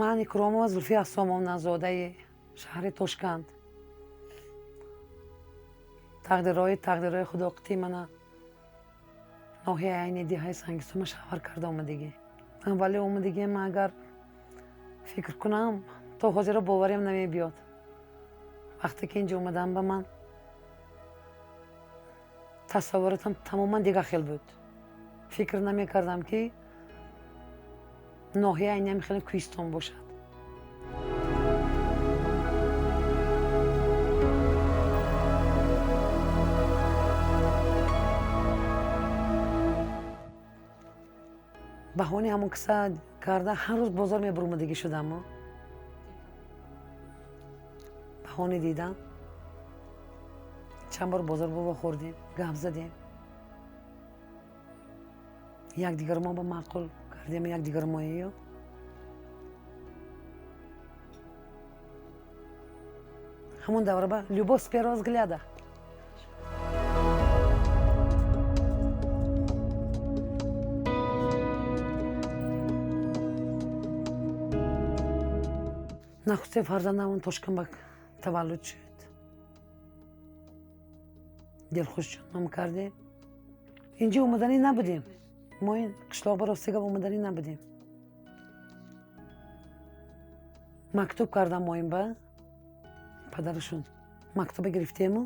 Ман Икромова Зулфия Асомовна, зодаи шаҳри Тошканд. Тақдирҳои худо қитӣ мана ноҳияи Айни деҳаи Сангисома шавҳар карда омадагӣ. Аввали омадагиам ман агар фикр кунам, то ҳозира бовариам намебиёд. Вақте ки инҷо омадам, ба ман тасаввуротам тамоман дигар хел буд. Фикр намекардам, ки ноҳияи Айни ҳам хеле кӯҳистон бошад. Баҳони ҳамон киса карда ҳар рӯз бозор мебурмадагӣ шудам. Баҳони дидан чанд бор бозор бова хӯрдем, гап задем, якдигармо ба маъқул кардем, якдигармоию ҳамон давра ба любовь с первого взгляда. Нахустин фарзандам Тошканд таваллуд шуд. Дилхушҷон ном кардем. Инҷо омаданӣ набудем. Мо ин қишлоқ ба рости гап омаданӣ набудем. Мактуб кардам мо ин ба падарашон. Мактуба гирифтему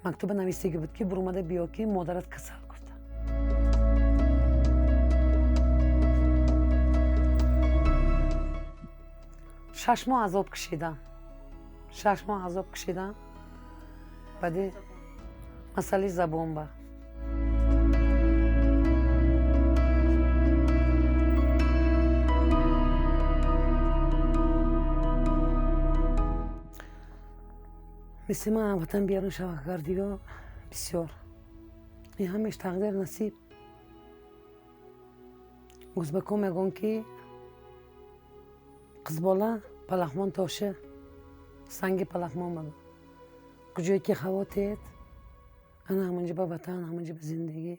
мактуба навистагӣ буд, ки бурумада биё, ки модарат касал гуфта. 6 моҳ азоб кашидам. 6 моҳ азоб кашидам. Баъди масъалаи забон ба. Мисли ман ватан берун шавакардиё бисёр. Ин ҳамеш тақдир, насиб. Ӯзбакон мегӯянд, ки қизбола палахмон тоша, санги палахмон мегӯ. Куҷое ки ҳаво тед, ана ҳамонҷо ба ватан, ҳамонҷо ба зиндагӣ.